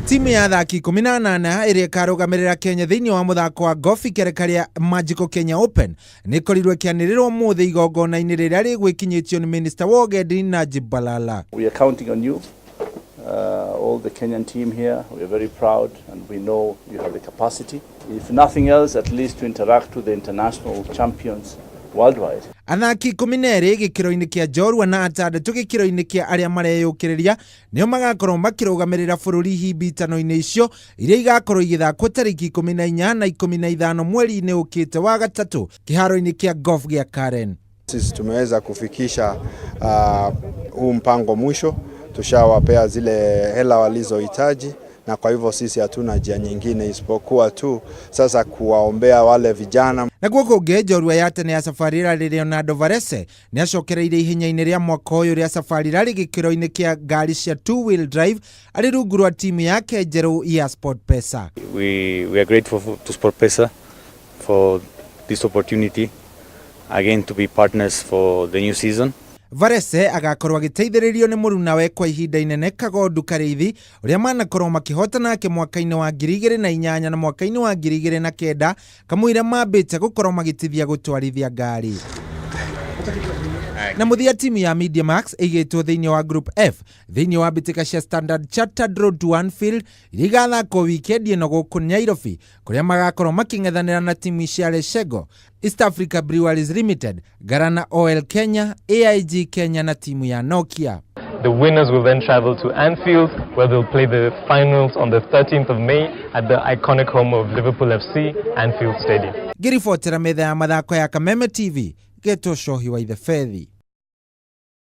Timu ya athaki 18 ĩrĩa ĩkarũgamĩrĩra Kenya thĩinĩ wa mũthako wa golf ikereka rĩa Magical Kenya Open nĩ ĩkorirwo ĩkĩanĩrĩrwo ũmũthĩ igongona-inĩ rĩrĩa rĩgwĩkinyĩtio nĩ Minista wa Ũgendi Najib Balala. We are counting on you, all the Kenyan team here. We are very proud and we know you have the capacity. If nothing else, at least to interact with the international champions worldwide. Athaki 12 gĩkĩro-inĩ kĩa njorua na 6 gĩkĩro-inĩ kĩa arĩa mareyũkĩrĩria nĩo magakorwo makĩrũgamĩrĩra bũrũri himbitano-inĩ icio iria igakorwo igĩthakwo tarĩki 14 na 15 mweri-inĩ ũkĩte wa gatatũ kĩharo-inĩ kĩa golf gĩa Karen. Sisi tumeweza kufikisha huu mpango mwisho, tushawapea zile hela walizohitaji, na kwa hivyo sisi hatuna njia nyingine isipokuwa tu sasa kuwaombea wale vijana. Naguo kũngĩ, njorua ya tene ya Safari Rally Leonardo Varese nĩ acokereire ihenya-inĩ rĩa mwaka ũyũ rĩa Safari Rally gĩkĩro-inĩ kĩa ngari cia two wheel drive arĩ rungu rwa timu yake njerũ ya SportPesa. We are grateful to SportPesa for this opportunity again to be partners for the new season. Varese agakorwo agĩteithĩrĩrio nĩ mũrunawe kwa ihinda inene Kagondu Karĩithi, ũrĩa manakorwo makĩhota nake mwaka-inĩ wa 2008 na mwaka-inĩ wa 2009 kamũira mambĩte gũkorwo magĩtithia gũtwarithia ngari. Na mũthia, timu ya Media Max ĩigĩtwo thĩinĩ wa Group F thĩinĩ wa mbĩtĩka cia Standard Chartered Road to Anfield iria igathakwo wikendi ĩno gũkũ Nairobi, kũrĩa magakorwo makĩng'ethanĩra na timu cia Leshego, East Africa Breweries Limited, Garana Oil Kenya, AIG Kenya na timu ya Nokia. The winners will then travel to Anfield, where they'll play the finals on the 13th of May at the iconic home of Liverpool FC, Anfield Stadium. Ngĩribotera metha ya mathako ya Kameme TV, getwo Cohi wa Ithe Fethi.